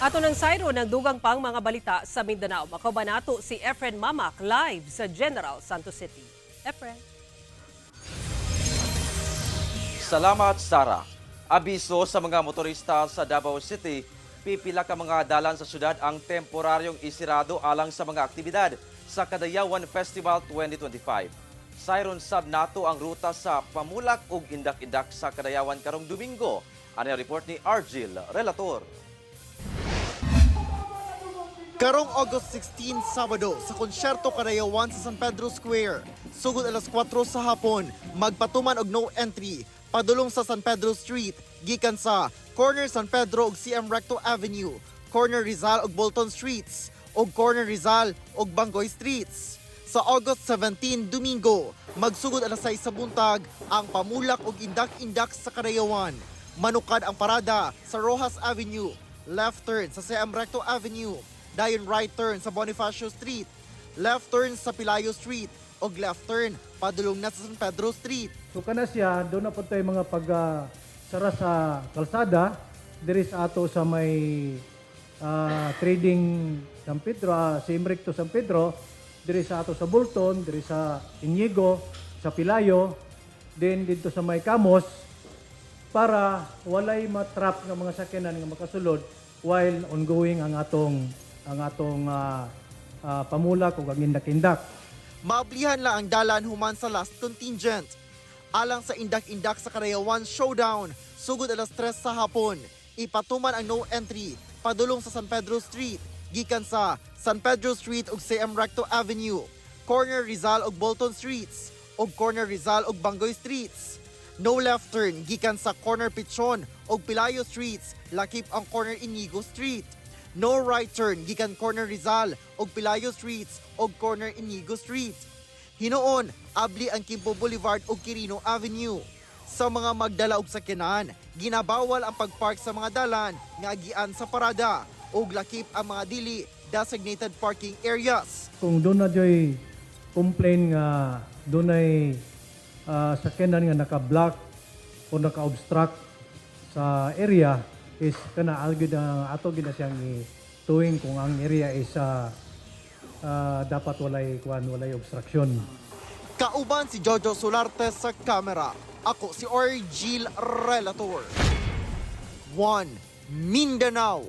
Ato ng sayro ng dugang pang mga balita sa Mindanao. Makauban nato si Efren Mamac live sa General Santos City. Efren. Salamat, Sara. Abiso sa mga motorista sa Davao City, pipila ka mga dalan sa syudad ang temporaryong isirado alang sa mga aktibidad sa Kadayawan Festival 2025. Sayron sab nato ang ruta sa Pamulak ug Indak-Indak sa Kadayawan karong Domingo. Ano ang report ni Argil Relator. Karong August 16, Sabado, sa konsyerto Kadayawan sa San Pedro Square. Sugod alas 4 sa hapon, magpatuman og no entry padulong sa San Pedro Street, gikan sa corner San Pedro ug CM Recto Avenue, corner Rizal ug Bolton Streets, ug corner Rizal ug Bangoy Streets. Sa August 17, Domingo, magsugod alas 6 sa buntag ang pamulak ug indak-indak sa Kadayawan. Manukad ang parada sa Rojas Avenue, left turn sa CM Recto Avenue, dayon right turn sa Bonifacio Street, left turn sa Pilayo Street, ug left turn padulong na sa San Pedro Street. So kana siya, doon na po tayo mga pag sara sa kalsada, diri sa ato sa may trading San Pedro, Simrik to San Pedro, diri sa ato sa Bulton, diri sa Inigo, sa Pilayo, then dito sa may Kamos, para walay matrap nga mga sakyanan nga makasulod while ongoing ang atong pamulak ug ang indak-indak. Maablihan lang ang dalan human sa last contingent. Alang sa indak-indak sa Kadayawan Showdown, sugod alas 3 sa hapon. Ipatuman ang no entry padulong sa San Pedro Street, gikan sa San Pedro Street ug CM Recto Avenue, corner Rizal ug Bolton Streets, ug corner Rizal ug Bangoy Streets. No left turn gikan sa corner Pichon ug Pilayo Streets, lakip ang corner Inigo Street. No right turn gikan corner Rizal ug Pilayo Streets ug corner Inigo Street. Hinuon, abli ang Kimpo Boulevard ug Quirino Avenue. Sa mga magdala og sakyanan, ginabawal ang pagpark sa mga dalan nga agian sa parada ug lakip ang mga dili designated parking areas. Kung doon na joy complain nga doon ay sakyanan nga naka-block o naka-obstruct sa area is kana algid ang ato gid na siyang tuwing kung ang area is dapat walay kuan, walay obstruction. Kauban si Jojo Solarte sa kamera. Ako si Orgil Relator. 1 Mindanao.